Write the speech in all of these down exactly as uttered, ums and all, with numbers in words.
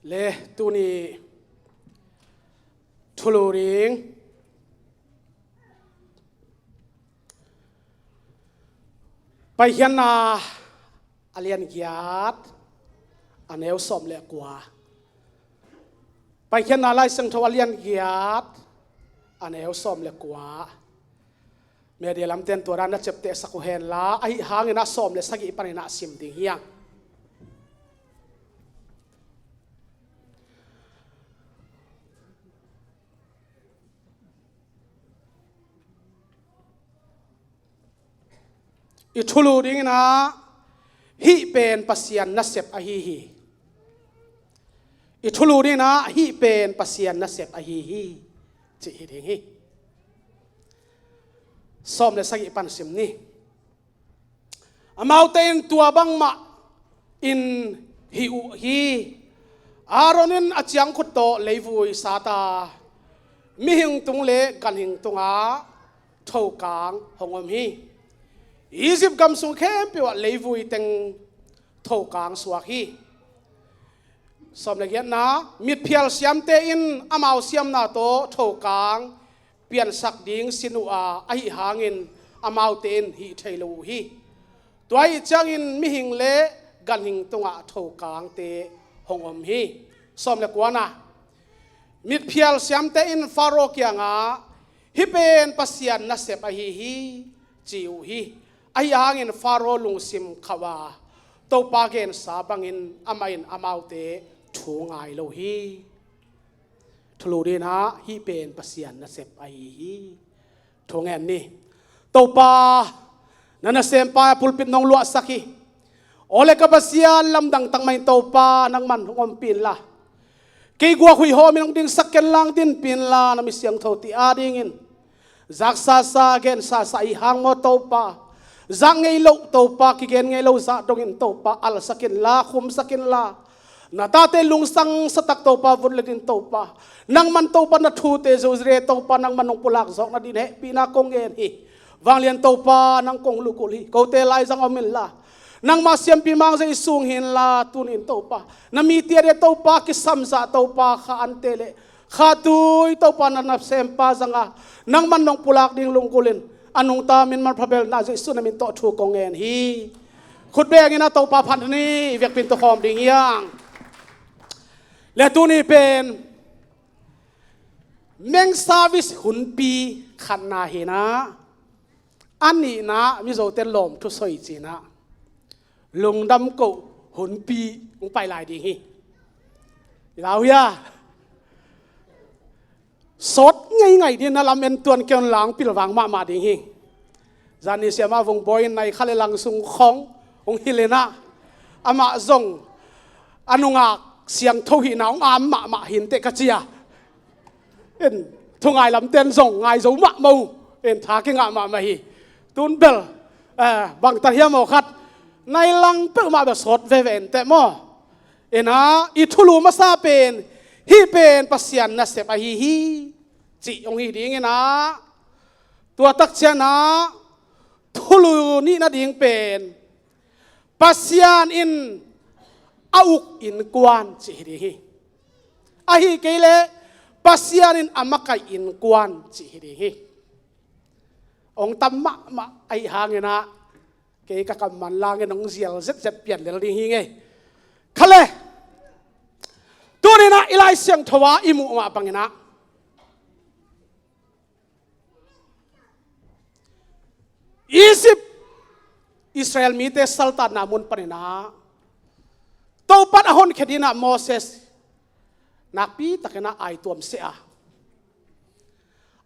Le tuni thulu ding Paikhiatna a lian giat, a neu sawm le kua. Paikhiatna Lai Siangtho a lian giat, a neu sawm le kua. Media lamten tua dan na ciaptehsak uh henla, ahi hangin a sawm le sagih panin a sim ding hi hang. I thulu dingin ah hih pen Pasian nasep ahi hi. I thulu dingin ah hih pen Pasian nasep ahi hi, cih hi ding hi. Sawm le sagih pan sim ni. Amaute in tua bangmah in hih uh hi. Aaron in a ciangkhut tawh leivui sat a, mihing tung le ganhing tungah thokang hong om hi. Egypt gam sung khempeuh ah leivui teng thokang suak hi. Sawm le giatna, mitphial siamte in amau siamna tawh thokang piansak ding sin uh a, ahi hangin amaute in hih thei lo uh hi. Tua ahih ciangin mihing le ganhing tungah thokangte hong om hi. Sawm le kuana, mitphial siamte in Faro kiangah, "Hih pen Pasian nasep ahi hi," ci uh hi. Ahi hangin Faro lungsim khauh a, Topa gensa bangin amah in amaute thu ngai lo hi. Thulu dingin ah hih pen Pasian nasep ahi hi. Thu ngen ni. Topa, na nasempa pulpit nong luahsak hi. Aw le ka Pasian, lamdang tak mah in Topa nangman hong ompih inla, kei guak huih hawmin hong dingsak kenla, hong dinpih inla, na mi siangtho te adingin zak sasa, gen sasa i hang maw Topa. Zak ngei loh Topa, kigen ngei lo zah dongin Topa alsak inla, khumsak inla, na tate lungsangsang tak Topa vun letin Topa, nangman Topa na thute zozire Topa, nangman nong pulak zawk nadin hehpihna kong ngen hi. Vanglian Topa, nang kong lukul hi. Kote laizang om inla, nangma siampi mang Jesu hong hi inla, tunin Topa na mite ading Topa kisam zah Topa, kha ante le kha tui Topa na nasempa zanga nangman nong pulak ding lunggulhin, a nungta min manpha belna Jesu na min tawh thu kong ngen hi. Khut bengin ah Topa phat ni, i vekpi in tukhawm ding hi hang. Le tuni pen main service hunpi khatna hi-in ah, a nihna Mizote lawm thusoi ci-in ah, lungdam koh hunpi hong pai lai ding hi. I lau hia? Sawt ngeingai dingin na lam en tuan kei un lang, pilvang mahmah ding hi. Zani siama vung bawi in nai kha le lang sung khawng hong hilh in ah, amah zong a nungak siangtho hihna hong am mahmah hi inteh ka ci a. In thungai lamten zong ngai zo mahmah uh. In tha kingah mahmah hi. Tun bel, eh, bangtan hiam aw khat, nai lang peuhmah bel sawt veve inteh maw. In ah i thulu masa pen, hih pen Pasian nasep ahi hi, cih hong hi dingin ah, tua tak ciangin ah thulu nihna ding pen, Pasian in a uk innkuan cih hi ding hi. Ahi kei leh Pasian in a makaih innkuan cih hi ding hi. Hong tam mahmah ahi hangin ah, kei ka kam manlangin hong zial zetzet pian lel ding hi ing ei. Kha le, tuni-in ah i Lai Siangtho ah i muh mah bangin ah, Egypt, Israel mite saltanna mun panin ah, Topa in a honkhia dingin ah Moses nakpi takin ah aituam seh a,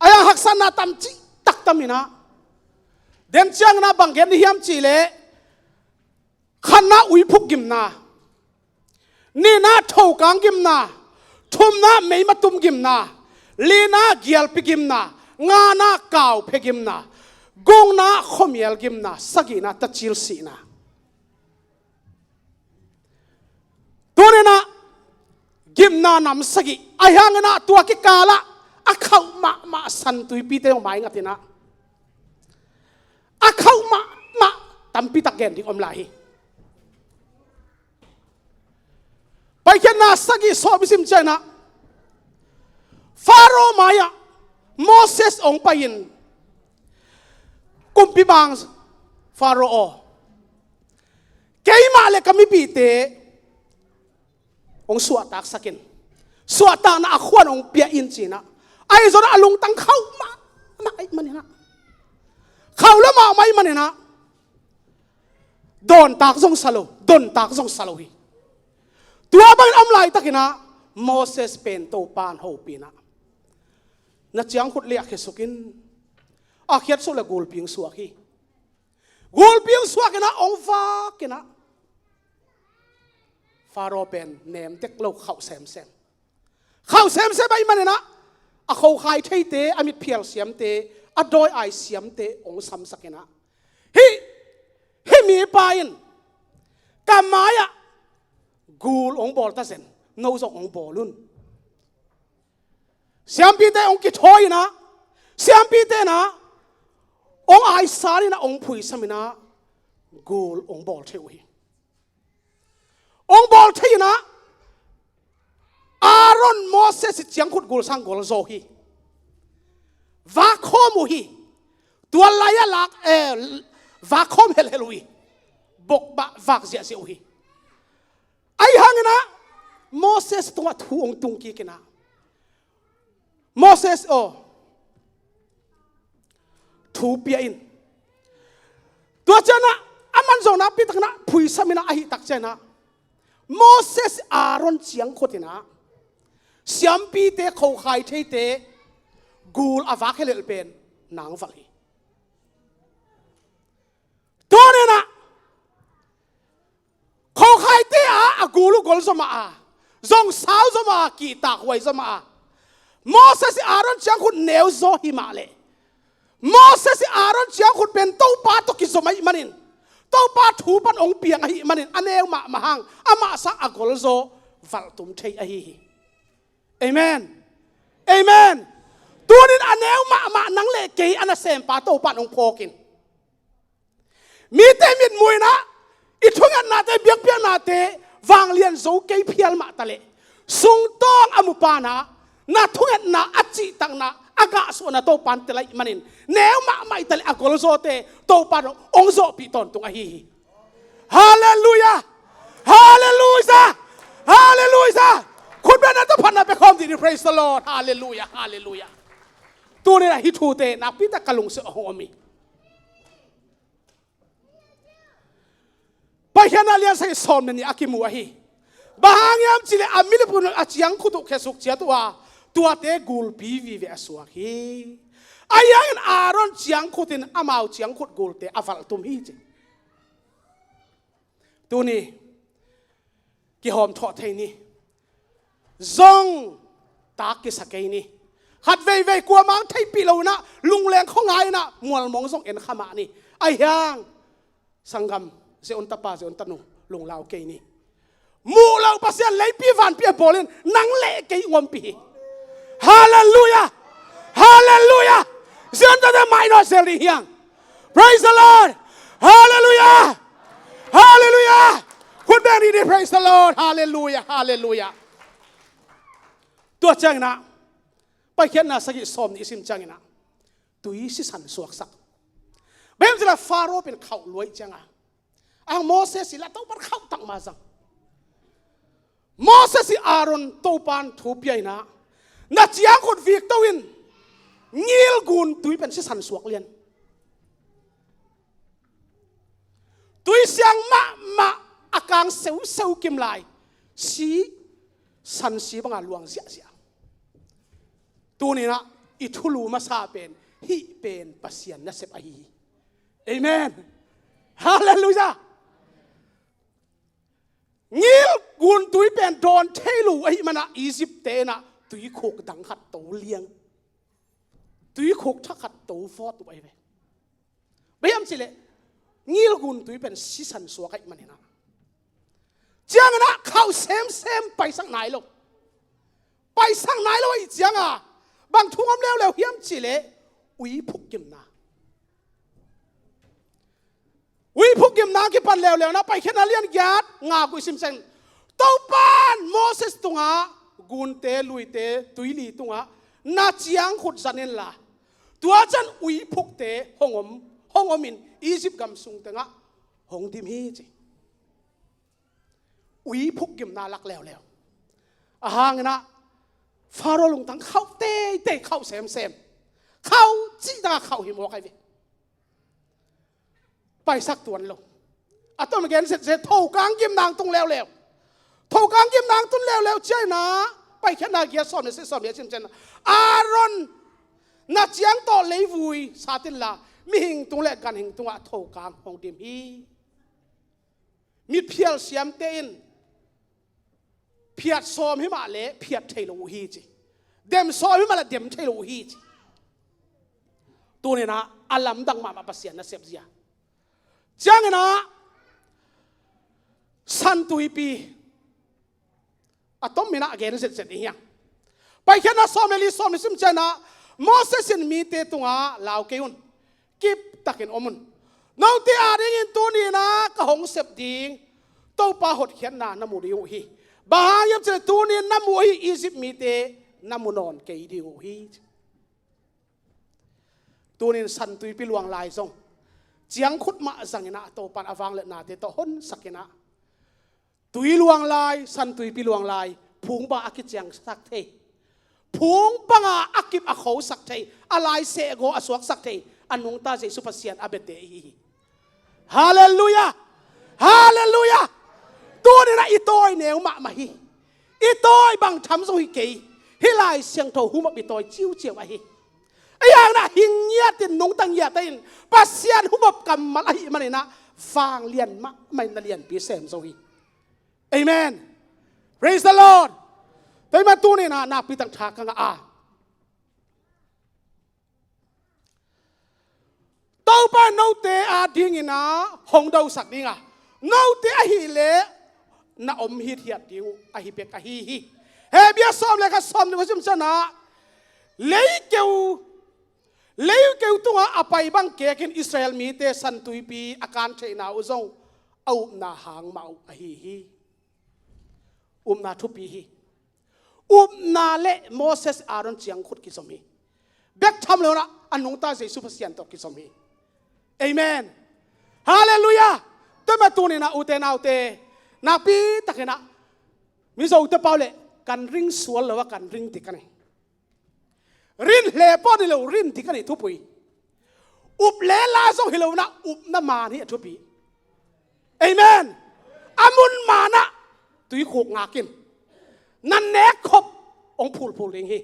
a yang haksatna tam cih tak tam in ah, den ciangin ah bang gen ding hiam cih leh, khatna uiphuk gimna, nihna thokang gimna, thumna meimatum gimna, lina gialpi gimna, ngana kauphia gimna, gukna khuamial gimna, sagihna tacil sihna. Tuni-in ah gimna nam sagih, ahi hangin ah tua kikal ah a khauh mahmah santuipite hong maingat in ah, a khauh mahmah tampi tak gen ding om lai hi. Paikhiatna sagih sawm i sim ciangin ah Faro mai-ah Moses hong pai-in, kumpi bang Faro aw, keimah le ka mipite hong suahtaksak in, suahtakna a khuan hong pia in ci-in ah, ahi zongin a lungtang khauh mahmah ahih manin ah, khauh lua mahmah ahih manin ah, dawntak zong sa lo, dawntak zong sa lo hi. Tua bangin a om laitakin ah Moses pen Topa'n hopih in ah, na ciangkhut liahkhia suk in, a khiat suk leh gulpi hong suak hi. Gulpi hong suak in ah, hong vak in ah, Faro pen nem tek lo, khauh semsem. Khauh semsem ahih manin ah, a khokhai theite, a mitphial siamte, a dawi-ai siamte hong samsak in ah, hih, hih mipa in ka mai-ah gul hong bawl ta zen, no zong hong bawl un. Siampite hong kithawi in ah, siampite in ah hong aisan in ah, hong phuisam in ah, gul hong bawl thei uh hi. Hong bawl thei in ah, Aaron Moses i ciangkhut gul sang gol zaw hi. Vak khawm uh hi. Tua lai-ah lak, eh, vak khawm helhel uh hi. Bokbak vak ziahziah uh hi. Ahi hangin ah Moses tungah thu hong tung kik in ah, Moses aw, thu pia in. Tua ciangin ah, aman zong nakpi takin ah phuisam in ah, ahih tak ciangin ah, Moses, Aaron ciangkhut in ah, siampite, khokhai theite gul a vak helhel pen nang valh hi. Tuni in ah, khokhaite a, a gul uh gol zaw mah a, zong sau zaw mah a, kihtakhuai zaw mah a, Moses, Aaron ciangkhut neu zaw hi mah leh, Moses, Aaron ciangkhut pen Topa tawh kizom ahih manin, Topa thu pan hong piang ahih manin, a neu mahmah hang, amah sang a gol zaw valhtum thei ahi hi. Amen. Amen. Tunin a neu mahmah nang le kei a nasempa Topa'n hong phawk in, mite mitmuh in ah, i thungetnate, biakpiaknate vanglian zo kei phial mah ta leh, sungtawng a mupa'n ah, na thungetna, a cihtakna, a gahsuahna Topa'n tel ahih manin, neu mahmah i ta leh a golzawte Topa'n hong zawhpih tawntung ahi hi. Halleluiah. Halleluiah. Halleluiah. Khutbetna tawh phatna pia khawm dih ni. Praise the Lord. Halleluiah. Halleluiah. Tunin ah hih thute nakpi tak ka lungsim ah hong om hi. Paikhiatna lian sagih sawm le nih a kimu ahi. Bang hang hiam cih leh a milim un a ciangkhut uh khesuk ciat uh a, tuate gulpi vive a suak hi. Ahi hangin Aaron ciangkhut in amau ciangkhut gulte a valhtum hi ci. Tuni kihawm thawh thei ni. Zong tak kisa kei ni. Khat veivei kuamah theihpih lo in ah, lungleng khuangai in ah, mualmong zong en kha mah ni. Ahi hang sanggam, Zion tapa, Zion tanu, lunglau kei ni. Muh loh Pasian leipi vanpi a bawl in nang le kei hong ompih hi. Halleluiah. Halleluiah. Zion tapa, mai nawh zel dih hiang. Praise the Lord. Halleluiah. Halleluiah. Khut beng dih ni. Praise the Lord. Halleluiah. Halleluiah. Tua ciangin ah, Paikhiatna sagih sawm nih i sim ciangin ah, tui sisan suaksak. Bang hiam cih leh Faro pen khauh lua ahih ciangin ah, a Moses i la Topa'n khauh tak mah zang. Moses, Aaron, Topa'n thu pia in ah, na ciangkhut vikto in, Nil gun tui pen sisan suak lian. Tui siang mahmah a kang seuseu kim lai, si, san si banga luang ziahziah. Tuni in ah i thulu masa pen, hih pen Pasian nasep ahi hi. Amen. Halleluiah. Nil gun tui pen dawn thei lo ahih manin ah Egypt-te in ah tuikhuk dang khat to liang, tuikhuk thak khat to vawt uh ahi ve. Bang hiam cih leh Nil gun tui pen sisan suak ahih manin ah, ciangin ah khauh semsem, paisak nai lo. Paisak nai lo ahih ciangin ah, bang thu om leuleu hiam cih leh uiphuk gimna. Uiphuk gimna kipan leuleu in ah, Paikhiatna lian giat nga kua i sim ciang, Topa'n Moses tungah gunte, luite, tuili tungah na ciangkhut zan inla, tua ciang uiphukte hong om, hong omin Egypt gam sung tengah hong dim hi ci. Uiphuk gimna lak leuleu. Ahang inah Faro lungtang khauh teitei, khauh semsem. Khauh cih tangah khauh hi mawk ahi ve. Paisak tuan lo. A tom gen zetzet, thokang gimna tung leuleu. Thokang gimna tung leuleu ciang inah Paikhiatna giat sawm le sawm le sim ciang inah Aaron na ciang tawh leivui sat inla, mihing tung le ganhing tungah thokang hong dim hi. Mitphial siamte in phiat sawm hi mah le phiat thei lo uh hi ci. Dem sawm hi mah le dem thei lo uh hi ci. Tuni inah a lamdang mahmah Pasian nasep zia. Ciang inah San Tuipi a tom inah gen zetzet ding hi hang. Paikhiatna sawm le li, sawm le sim ciang inah Moses in mite tungah lau kei un. Kip takin om un. Note adingin tuni inah ka hong sep ding Topa hotkhiatna na mu ding uh hi. Bang hang hiam cih leh tuni in na muh ahi Egypt mite na mu nawn kei ding uh hi. Tuni in San Tuipi luang lai zong ciangkhut mah zang inah Topa in a vangliatnate tawh honsak inah Tui luang lai, San Tuipi luang lai, phung bang a kiciangsak thei, phung banga a kip a khosak thei, a lai sehgaw a suaksak thei, a nungta Jesu Pasian a biate ihi hi. Halleluiah! Halleluiah! Tuni inah i tawi neu mahmah hi. I tawi bang tham zong hi kei. Hih Lai Siangtho humop i tawi ciuciau ahi. Ahi hang inah hing ngiatin, nungta ngiat in, Pasian humop kammal ahih man inah vanglian mahmah in na lianpi sem zo hi. Amen. Praise the Lord. Tua ahih man tuni inah nakpi tak tha ka ngah a, Topa in note ading inah hong dosak ding a, note ahih leh na om hithiat ding uh ahi bek ahi hi. Hebru sawm le khat, sawm le guk sim ciang inah leikeu, leikeu tungah a pai bang kekin Israel mite San Tuipi a kan theihna uh zong a upna hang mah uh ahi hi. Upna thupi hi. Upna le Moses, Aaron ciangkhut kizom hi. Bek tham lo inah a nungta Jesu Pasian tawh kizom hi. Amen. Halleluiah. Tua ahih man tuni inah ute naute, nakpi tak inah Mizote pau leh kan ring sual lo a, kan ring dik a ni. Rin hle pawh ni lo, rin dik a ni thupui. Up le la zong hi lo inah upna man hi a thupi. Amen. A mun manah tuikhuk ngak in, na nek khop hong phulphul ding hi.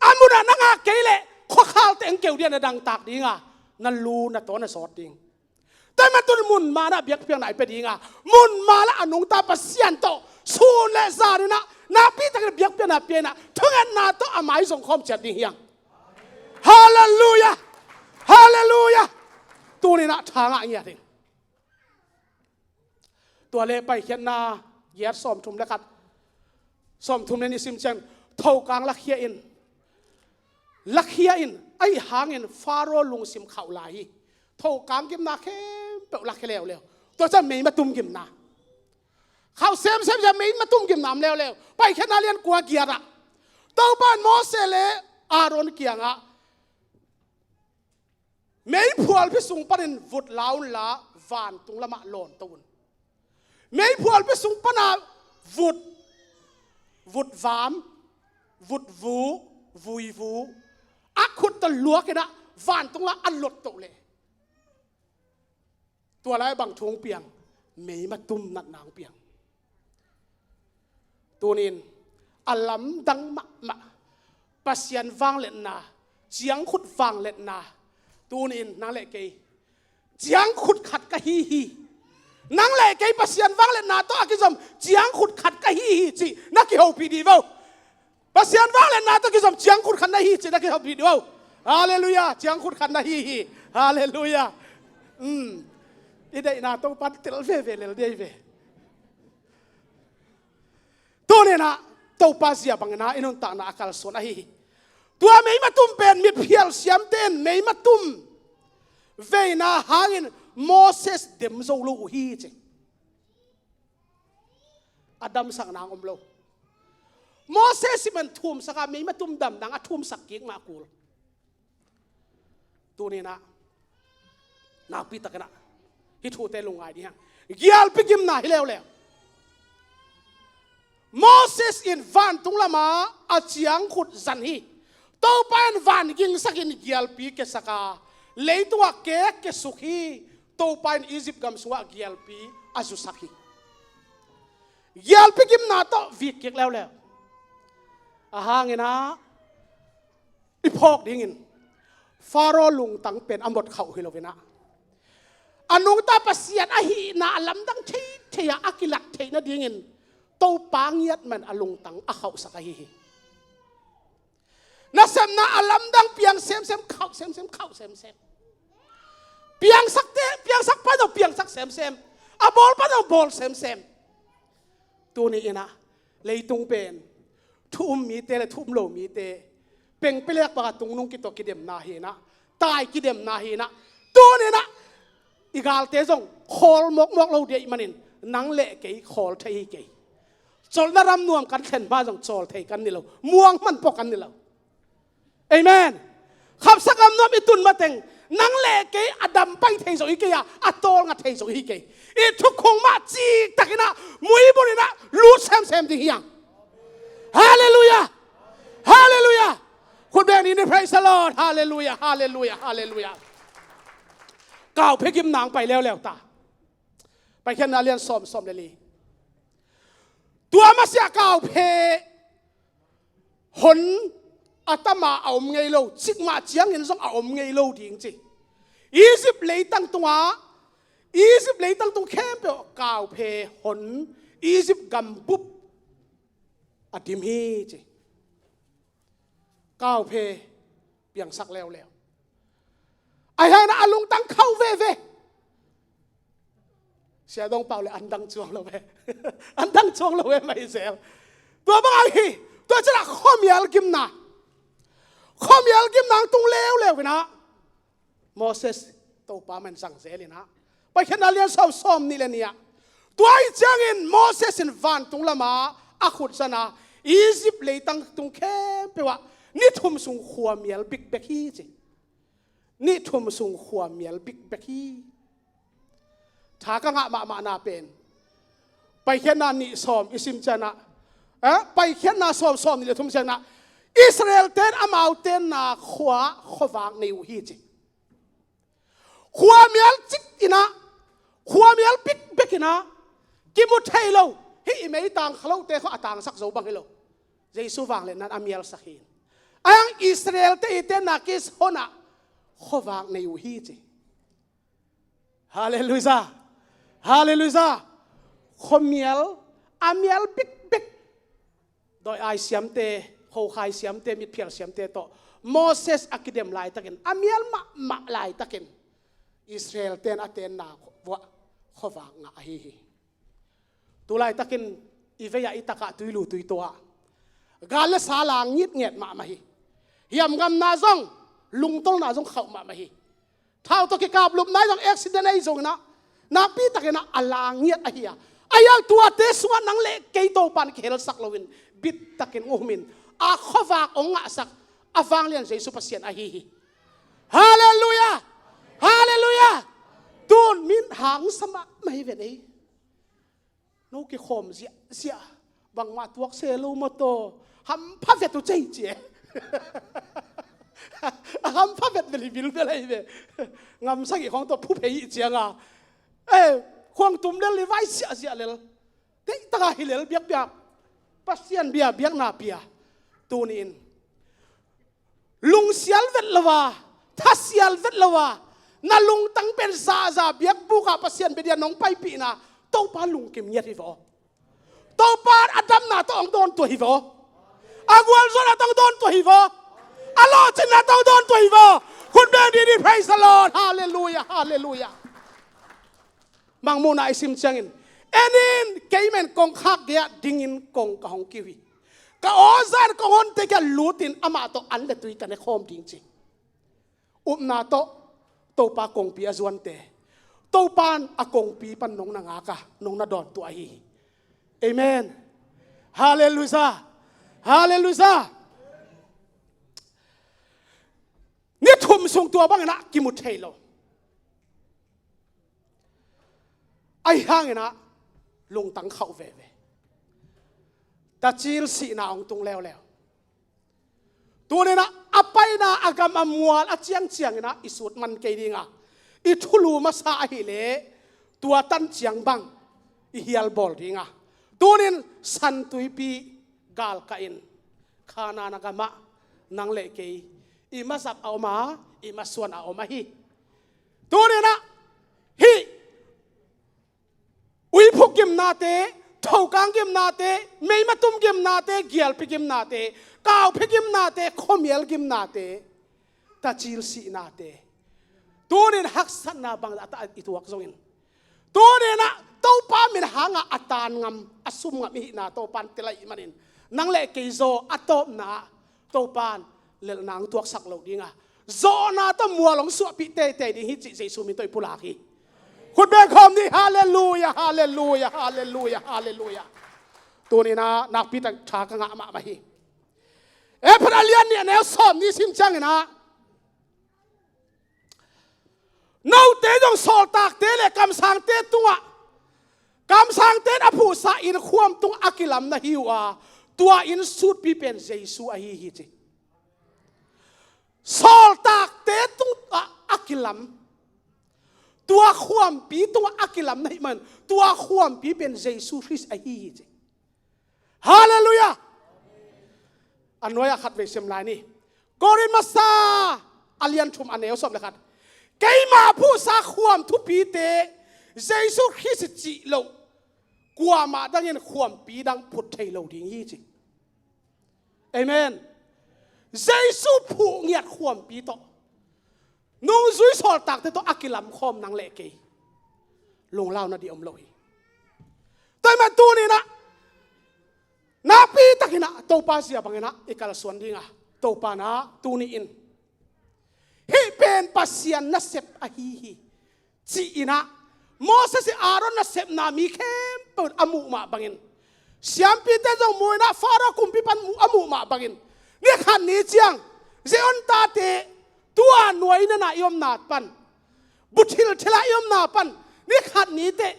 A munah na ngak kei leh khuakhalte hong keu ding a, na dangtak ding a, na lu na taw na sawt ding. Tua ahih man tuni mun manah biakpiakna i pia ding a, mun manah a nungta Pasian tawh sun le zan inah nakpi takin biakpiakna pia inah thungetna tawh a mai zong khawm ciat ding hi hang. Halleluiah! Halleluiah! Tuni inah tha ngah ngiat in. Tua leh Paikhiatna giat sawmthum le khat, sawmthum le nih sim ciang, thokang lakhia in, lakhia in, ahih hangin Faro lungsim khauh lai hi. Thokang gimna khempeuh lakhia leuleu. Tua ciang meimatum gimna. Khauh semsem ciang meimatum gimna om leuleu. Paikhiatna lian kua giat ah Topa in Moses le Aaron kiangah, meiphualphi sung panin vut la unla, vantung lamah lawnto un. Meiphualphi sung pana vut, vutvam, vutvu, vuivu a khut tawh luak inah vantung lam a lotto leh tua lai bang thu hong piang? Meimatum natna hong piang. Tuni in a lamdang mahmah Pasian vangliatna, ciangkhut vangliatna. Tuni in nang le kei ciangkhut khat ka hi hi. Nang le kei Pasian vangliatna tawh a kizom ciangkhut khat ka hi hi cih na kihopih dih vo. Pasian vangliatna tawh kizom ciangkhut khat na hi cih na kihopih dih vo. Halleluiah. Ciangkhut khat na hi hi. Halleluiah. Um. I deihna Topa in tel veve lel dih ve. Tuni inah Topa zia bang inah i nuntakna a kalsuan ahi hi. Tua meimatum pen mitphial siamte in meimatum veina hangin Moses dem zo lo uh hi ci. A damsak nang om lo. Moses in man thumsak a, meimatum dam dang a thumsak kik mah kul. Tuni-in ah nakpi takin ah hih thute lungngai ding hi hang. Gialpi gimna hi leuleu. Moses in vantung lamah a ciangkhut zan hi. Topa in van gingsakin gialpi kiasak a, leitungah kek kiasuk hi. Topa in Egypt gam sungah gialpi a zusak hi. Gialpi gimna tawh vik kik leuleu. A hang in ah i phawk dingin Faro lungtang pen a mot khauh hi lo-in ah, a nungta Pasian ahihna a lamdang theithei a, a kilat theih nadingin Topa ngiat man a lungtang a khauhsak ahi hi. Nasepna a lamdang piang semsem, khauh semsem, khauh semsem. Piangsak te, piangsak pan zong piangsak semsem. A bawl pan zong bawl semsem. Tuni-in ah leitung pen thu um mite le thu um lo mite pengpilek bangah tungnung kituak kidemna hi-in ah, tai kidemna hi-in ah, tuni-in ah i galte zong khawl mawkmawk lo ding ahih manin nang le kei khawl thei hi kei. Cawlna ram nuam kan thlen ma zong cawl thei kan ni lo, muang man pawh kan ni lo. Amen. Khamsa gam nuam i tun mateng nang le kei a dam pai thei zo hi kei a, a tawlnga thei zo hi kei. I thukhun mah ciktakin ah muibun in ah lut semsem ding hi hang. Halleluiah. Halleluiah. Khut beng ni, praise the Lord. Halleluiah, halleluiah, halleluiah. Kauphe gimna hong pai leuleu ta. Paikhiatna lian sawm, sawm le li. Tua masiah kauphe hon a tama a om ngei lo, cikmah ciangin zong a om ngei lo ding ci. Egypt leitang tungah, Egypt leitang tung khempeuh kauphe hon Egypt gambup a dim hi ci. Kauphe piangsak leuleu. Ahi hangin a lungtang khauh veve. Sia Dong Pau le an dang cuang lo ve. An dang cuang lo ve mai zel. Tua bang ahi hi. Tua ciangin ah khuamial gimna, khuamial gimna hong tung leuleu in ah Moses Topa man zang zel in ah, Paikhiatna lian sawm, sawm nih le nih ah, tua ahih ciangin Moses in vantung lamah a khut zan a, Egypt leitang tung khempeuh ah ni thum sung khuamial bikbek hi ci. Ni thum sung khuamial bikbek hi. Tha ka ngah mahmahna pen Paikhiatna nih sawm i sim ciangin ah, eh, Paikhiatna sawm, sawm nih le thum ciangin ah Israel ten amau tenna khua khuavak nei uh hi ci. Khuamial cik in ah, khuamial bikbek in ah, kimu thei lo, hih i meitang kha lote khawng a tangsak zo bang hi lo. Jesu vangliatna in a mialsak hi. Ahi hang Israel te i tenna Kishon ah khuavak nei uh hi ci. Halleluiah. Halleluiah. Khuamial, a mial bikbek. Dawi-ai siamte, khokhai siamte, mitphial siamte tawh Moses a kidem laitakin, a mial mahmah laitakin Israel ten a tenna vuah khuavak ngah ahi hi. Tu laitakin i vei-ah i takah tuilu tuitaw ah gal le sa la ngitnget mahmah hi. Hiamngamna zong, lungtolna zong khauh mahmah hi. Thau tawh kikaplupna i zong accident ahi zongin ah, nakpitakin ah a la ngiat ahi a. Ahi hang tuate sungah nang le kei Topa in kihelsak loin bittakin hong humin a khuavak hong ngahsak a vanglian Jesu Pasian ahi hi. Halleluiah. Halleluiah. Tun min hangsa mahmah hi ven ei. No kikhawm ziahziah, bangmah tuak se lo mawtaw, hampha vet uh cei ci e. A hampha vet vel hi vilvel ahi ve. Ngam sagih khawng tawh phu phei ih cianga, eh, khuang tum lel hi, vai ziahziah lel. Teihtaka hi lel biakpiak, Pasian bia biakna pia. Tuni-in lungsial vet lo a, thasial vet lo a, na lungtang pen zahzah biakbuk ah Pasian bia dia nong paipihna, Topa lungkim ngiat hi vaw. Topa a damna tawh hong dawntuah hi vaw. A gualzawhna tawh hong dawntuah hi vaw. A lawhcinna tawh hong dawntuah hi vaw. Khut beng didi, praise the Lord. Halleluiah, halleluiah. Mangmuhna i sim ciangin, en in, kei men kongkhak gei-ah dingin kong ka hong kiu hi. Ka awzan kong honte kiangah lutin amah tawh an le tui ka ne khawm ding ci. Upna tawh Topa kongpi a zuante, Topa in a kongpi pan nong na ngak a, nong na dawntuah ahi hi. Amen. Halleluiah. Halleluiah. Ni thum sung tua bangin ah kimu thei lo. Ahi hangin ah lungtang khauh veve. Tacil sihna hong tung leuleu. Tuni-in ah a paina a gam a mual a ciangciangin ah i sut man kei ding a, i thulu masa ahih leh tua tan ciang bang i hial bawl ding a. Tuni-in San Tuipi galkah in Kanaan a gamah nang le kei i mazak a om a, i masuan a om ahi. Tuni-in ah hih uiphuk gimnate, thokang gimnate, meimatum gimnate, gialpi gimnate, kauphe gimnate, khuamial gimnate, tacil sihnate, tuni-in haksatna bangzah a i tuak zongin, tuni-in ah Topa min hangah a tan ngam, a sum ngam i hihna Topa'n tel ahih manin, nang le kei zaw a tawpna ah Topa'n lelhna hong tuaksak lo ding a, zawhna tawh mual hong suahpih teitei ding hi cih Jesu min tawh i pulak hi. Khut beng khawm ni. Halleluiah, halleluiah, halleluiah, halleluiah. Tuni-in ah nakpi tak tha ka ngah mahmah hi. Efesa a lian nih a neu sawmnih sim ciangin ah, note zong sawltakte le kamsangte tungah, kamsangte in a phuhsa inn khuam tungah a kilam na hi uh a, tua inn sutpi pen Jesu ahi hi ci. Sawltakte tungah a kilam, tua khuampi tungah a kilam na hih man, tua khuampi pen Jesu Khrist ahi hi ci. Halleluiah. A nuai-ah khatvei sim lai ni. Korin masa a lian thum a neu sawm le khat. Keima phuhsa khuam thupite Jesu Khrist cih loh kuamah dangin khuampi dang phut thei lo ding hi ci. Amen. Jesu phuh ngiat khuampi tawh, nungzui sawltakte tawh a kilamkhawm nang le kei, lunglauna ding om lo hi. Tua ahih man tuni-in ah nakpi takin ah Topa zia bangin ah i kalsuan ding a, Topa in ah tuni-in hih pen Pasian nasep ahi hi ci-in ah, Moses le Aaron nasepna mi khempeuh in a muh mah bangin, siampite zong mu-in ah, Faro kumpipa'n mu, a muh mah bangin, ni khat ni ciang Zion tate, tua nuai nena i omna pan, bu thilthila i omna pan, ni khat ni teh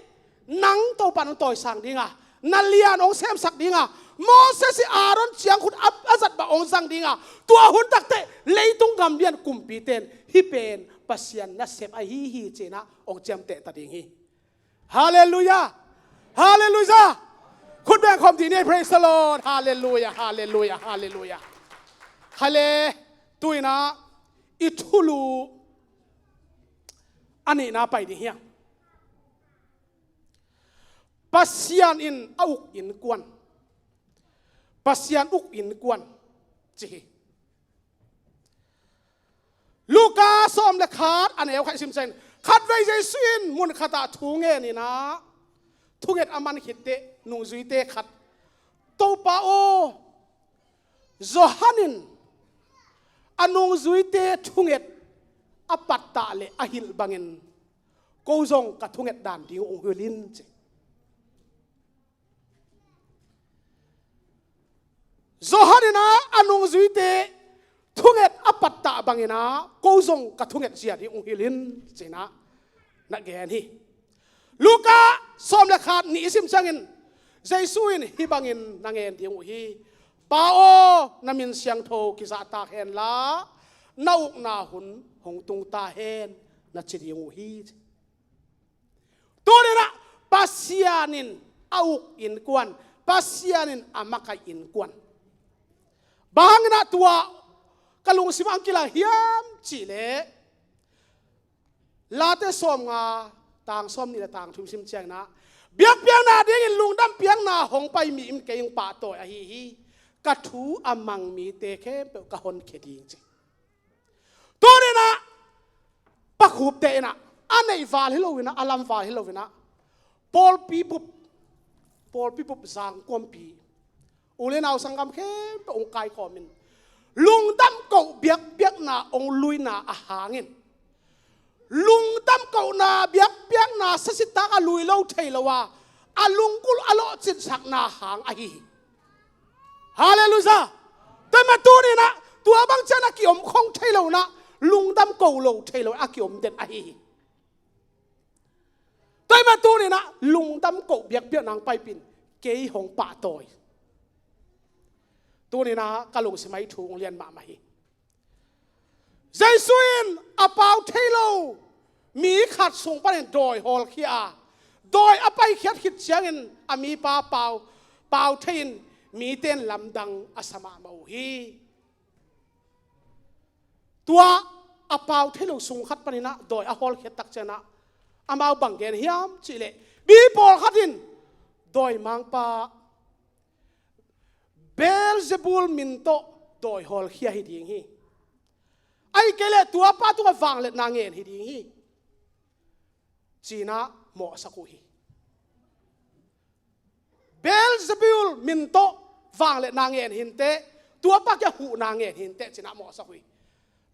nang Topa'n hong tawisang ding a, na lian hong semsak ding a, Moses le Aaron ciangkhut a, a zat bang hong zang ding a, tua hun tak teh leitung gam lian kumpite in hih pen Pasian nasep ahi hi ci-in ah hong ciamteh ta ding hi. Halleluiah. Halleluiah. Khut beng khawm dih ni. Praise the Lord. Halleluiah, halleluiah, halleluiah. Hale, tu-in ah i thulu a nihna pai ding hi hang. Pasian in a uk innkuan, Pasian uk innkuan ci hi. Luka sawm le khat a neu khat i sim ciangin, khatvei Jesu in mun khatah thu ngen in ah, thunget a man khit teh nungzuite khat, Topa aw, Johan in a nungzuite thunget a pattah le a hilh bangin ko zong ka thunget dan ding uh hong hilh in ci. Johan in ah a nungzuite thunget a pattah bangin ah ko zong ka thunget zia ding hong hilh in ci-in ah na gen hi. Luka sawm le khat nih i sim ciangin Jesu in hih bangin na ngen ding uh hi. Pa aw, na min siangtho kizahtak hen la, na ukna hun hong tung ta hen, na ci ding uh hi. Tuni-in ah Pasian in a uk innkuan, Pasian in a makaih innkuan. Bang hangin ah tua ka lungsim ah hong kilang hiam cih leh, Late sawmnga, tang sawmnih le tang thum sim ciangin ah, biakpiakna dingin lungdam piakna hong pai mi in kei hong pahtawi ahi hi. Ka thu a mang mite khempeuh ka honkhia ding ci. Tuni-in ah Pa Khup te in ah, a neih val hi lo-in ah, a lam val hi lo-in ah, pawlpi bup, pawlpi bup zangkuampi, u le nau sanggam khempeuh hong kaikhawmin, lungdam koh biakpiakna hong luina a hangin, lungdam kohna biakpiakna sasitak a lui lo thei lo a, a lunggulh a lawhcinsakna hang ahi hi. Halleluiah. Tua mah tuni-in ah tua bang ciang a kiom khong thei lo-in ah, lungdam ko lo thei lo a kiom den ahi hi. Tua mah tuni-in ah lungdam ko biakpiak nang paipin kei hong pahtawi. Tuni-in ah ka lungsim ah hih thu hong lian mahmah hi. Jesu in a pau thei lo mi khat sung panin dawi hawlkhia a, dawi a paikhiat khit ciangin a mipa pau, pau thei-in mite in lamdang a sa mahmah uh hi. Tua a pau thei lo sung khat panin ah dawi a hawlkhiat tak ciangin ah amau bang gen hiam cih leh, mi pawlkhat in dawimangpa Beelzebul min tawh dawi hawlkhia hi ding hi. Ahih kei leh tuapa tungah vangliatna ngen hi ding hi, ci-in ah mawhsak uh hi. Beelzebul min tawh vangliatna ngen hi inteh, tuapa kiang huhna ngen hi inteh, ci-in ah mawhsak uh hi.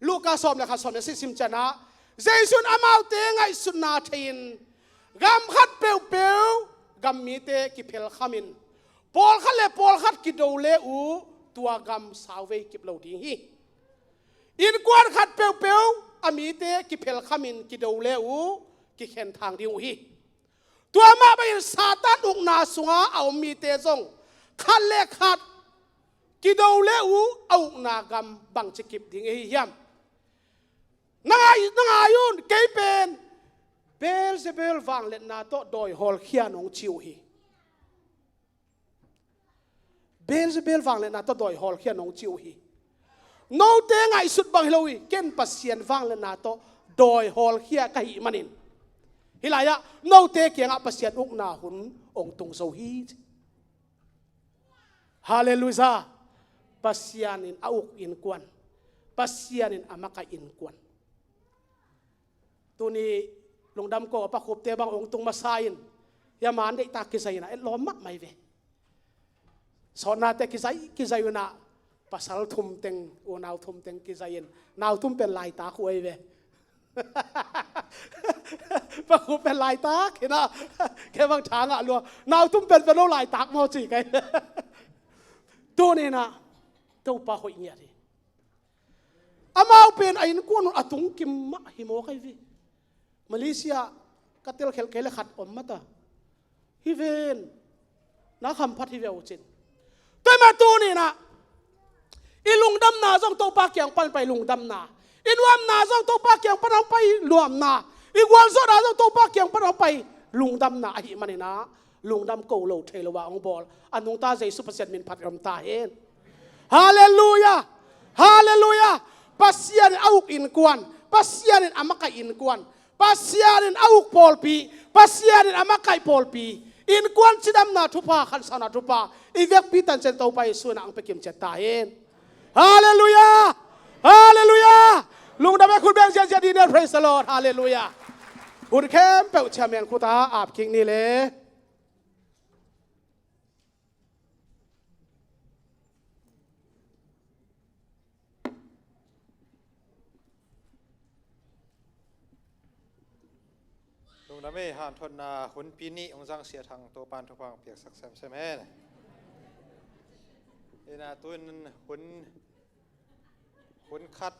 Luka sawm le khat, sawm le sagih sim ciangin ah, Jesu in amaute ngaihsutna thei-in gam khat peuhpeuh gam mite kiphelkhamin, pawlkhat le pawlkhat kido le uh tua gam sauvei kip lo ding hi. Innkuan khat peuhpeuh a mite kiphelkhamin kido le uh kikhenthang ding uh hi. Tua mah bangin Satan ukna sunga a om mite zong khat le khat kido le uh a ukna gam bangci kip ding ahi hiam? Na ngai, na ngai un, kei pen Beelzebul vangliatna tawh dawi hawlkhia nong ci uh hi. Beelzebul vangliatna tawh dawi hawlkhia nong ci uh hi. Note ngaihsut bang hi lo hi, ken Pasian vangliatna tawh dawi hawlkhia ka hih manin, hih lai-ah note kiangah Pasian ukna hun hong tung zo hi. Halleluiah. Pasian in a uk innkuan, Pasian in a makaih innkuan. Tuni lungdam ko a pakhupte bang hong tung masa in, hih a man deihtak kizai in ah etlawm mahmah hi ve. Sawtnate kizai, kizai un ah, pasal thum teng, unau thum teng kizai in, nau thum pen laitak uh ahi ve. Pakhup pen laitak hi na, kei bang tha ngah lua, nau thum pen pen lo laitak maw ci kei. Tuni-in ah Topa hoih ngiat hi. Amau pen a innkuan un a tung kim mah hi mawk ahi ve. Malaysia ka telkhelh kei le khat om mah ta. Hi ven, na khamphat hi ve uh cin. Tua mah tuni-in ah i lungdamna zong Topa kiang pan pai lungdamna, i nuamna zong Topa kiang pan hong pai nuamna, i gualzawhna zong Topa kiang pan hong pai lungdamna ahih manin ah, lungdam ko lo thei lo a hong bawl a nungta Jesu Pasian min phat i om ta hen. Halleluiah. Halleluiah. Pasian in a uk innkuan, Pasian in a makaih innkuan, Pasian in a uk pawlpi, Pasian in a makaih pawlpi, innkuan cidamna thupha, khansauna thupha i vekpi tan ciang Topa Jesu in ah hong pia kimciat ta hen. Halleluiah. Halleluiah. Lungdam e, khut beng ziahziah dih ni. Praise the Lord. Halleluiah. Hun khempeuh chairman khut ah ap kik ni le. Lungdam e, hanthotna hunpi nih hong zang Sia Thang Topa'n thupha hong piaksak semsem hen. Ina tuin hun, hun khat